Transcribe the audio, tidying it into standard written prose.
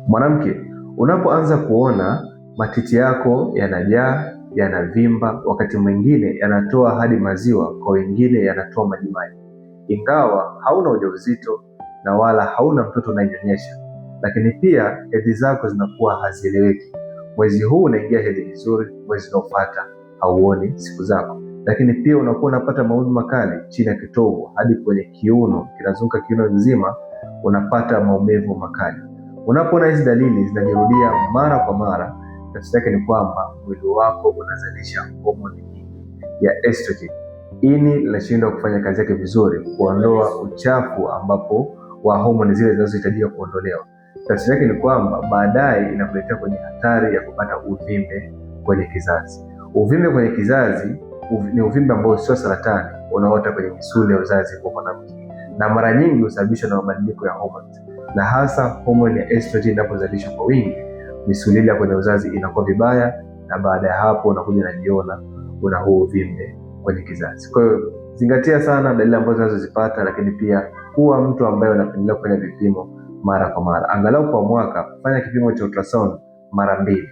Mwanamke, unapoanza kuona matiti yako yanajaa, yanavimba, wakati mwingine yanatoa hadi maziwa, kwa wengine yanatoa majimaji, ingawa hauna ujauzito na wala hauna mtoto unayenyonyesha, lakini pia hedhi zako zinakuwa hazieleweki. Mwezi huu unaingia hedhi vizuri, mwezi unaofuata hauoni siku zako. Lakini pia unakuwa unapata maumivu makali chini ya kitovu hadi kwenye kiuno, kinazunguka kiuno nzima, unapata maumivu makali. Unapoona hizi dalili zinajirudia mara kwa mara, tafsiri yake ni kwamba mwili wako unazalisha homoni nyingi ya estrogen. Ini linashindwa kufanya kazi yake vizuri, kuondoa uchafu ambapo wa homoni zile zinazohitajika kuondolewa. Tafsiri yake ni kwamba baadaye inakuletea kwenye hatari ya kupata uvimbe kwenye kizazi. Uvimbe kwenye kizazi ni uvimbe ambao sio saratani, unaota kwenye misuli ya uzazi kwa mwanamke, na mara nyingi husababishwa na mabadiliko ya homoni, na hasa homoni ya estrogen inapozalishwa kwa wingi, misuli ile kwenye uzazi inakuwa vibaya, na baada ya hapo unakuja unajiona una huu uvimbe kwenye kizazi. Kwa hiyo zingatia sana dalili ambazo unazozipata, lakini pia kuwa mtu ambaye unapendelea kufanya vipimo mara kwa mara, angalau kwa mwaka fanya kipimo cha ultrasound mara mbili.